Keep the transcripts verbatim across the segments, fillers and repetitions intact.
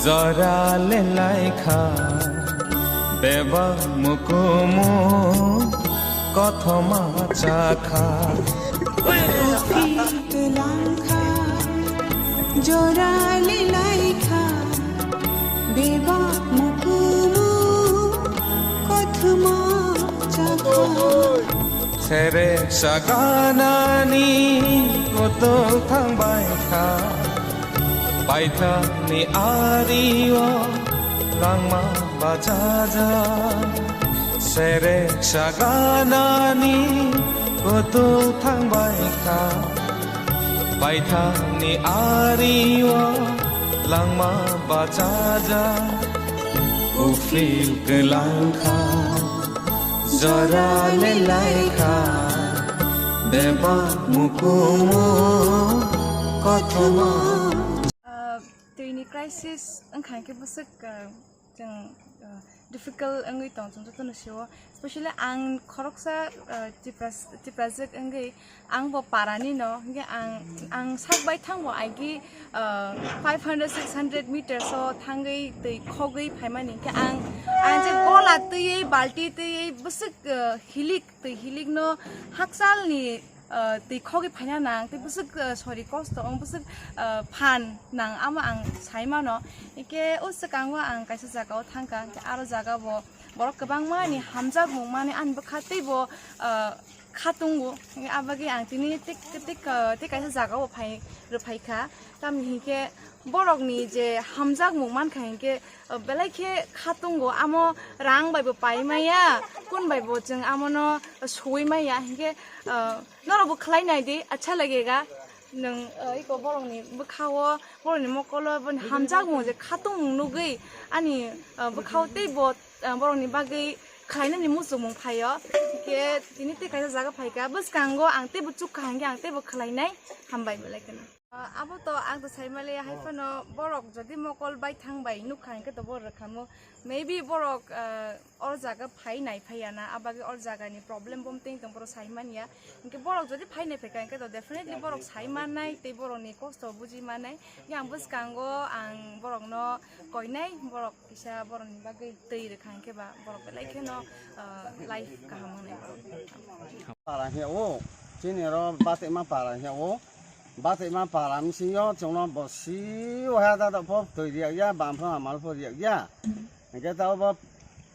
Jora le laikha, bebak mukumu kothoma chakha. Langkha, jora le laikha, bebak mukumu kothoma chakha. Sere saganani koto thangbai kha. Paithakni ario langma bachaja, sere saganani koto thangbai kha. Paithakni ario langma bachaja, ufil kelangkha, jora le laikha, beba mukumu kothoma. Ah, twini crisis wngkha khe bwswk, ah, chwng, ah, difficult wngwi tong chwng jotono sio, especially ang khoroksa, ah, Tipras-, Tiprajwk wngwi ang bo parani no, hwnkhe ang, ang sak bai thang bo aigi, ah, five hundred, six hundred meters o thangwi twi khogwi phaimani, hwnkhe ang, ang je gola twiwi, balti twiwi bwswk, ah, hilik, twi hilik no hakchalni ah, twi khogwi phaina nang, tei bwswk, ah, sori kosto wng, bwswk, ah, phan nang, amo ang sai mano. Hwnkhe o swkango ang kaisa jaga o thangkha, hwnkhe aro jaga bo borok kwbangma ni hamjakmung mani ani bwkha tei bo, ah, khatungo. Hwnkhe abagwi ang tini tik, tik, ah, tei kaisa jaga o phai, rwphaikha. Tamni hinkhe borokni je hamjakmung mankha hinkhe, ah, belai khe khatungo, amo rang bai bo pai maya, kun bai bo chwng amono suwi maya, hinkhe, ah, Norok bo khlai nai di, acha lagega. Nwng, eh, iko borokni bwkhao, borokni mokolo, boni hamjakmung je khatungmung nugwi ani, eh, bwkhao tei bo, eh, borokni bagwi khlainani muchungmung phaio. Hwnkhe tini tei kaisa jaga phaikha, bwskango ang teibo chukha hwnkhe ang teibo khlainai, hambai belai kheno. Ah, abo to ang to saimali hai phano borok jodi mokol bai thang bai nukha hwnkhe to borok rwkhamu. Maybe borok, ah, o jaga phai nai phai ya na, abagwi o jaga ni problem bom teng tong borok sai man ya. Hwnkhe borok jodi phai nai phai kha hwnkhe to definitely borok sai man nai tei borok ni kosto buji man nai. Yang bwskango ang borok no koi nai, borok kisa borok ni bagwi twi rwkha hwnkhe ba borok belai kheno, ah, life kaham wngnai borok. Para hiya o, chini ro bate ma para hiya o. Batwi ma para msing yo chwngno bo si o ha da da pho twi riyak ya, bam pho amal pho riyak ya. Hwnkhe ta bo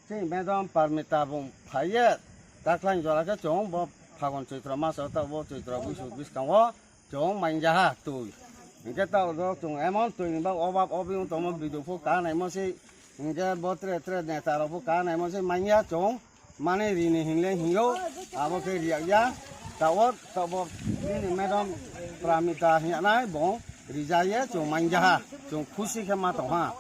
chini madam Parmita bung phai ye, ta khlaing jora khe chwng bo Phagun Choitro maso ta bo Choitro buisu bwskango chwng manja ha twi. Hwnkhe ta bo chwng emon twi ni ba obab obi wng tongmo video pho ka naimo se, hwnkhe bo tre tre neta rok pho ka naimo se manya chwng. Mane rini hinle hingo, abo khe riyak ya. Tawot, tawbo nini madam Pramita hinyanai bo rijaye chwng manja ha, chwng khusi khe ma tong ha.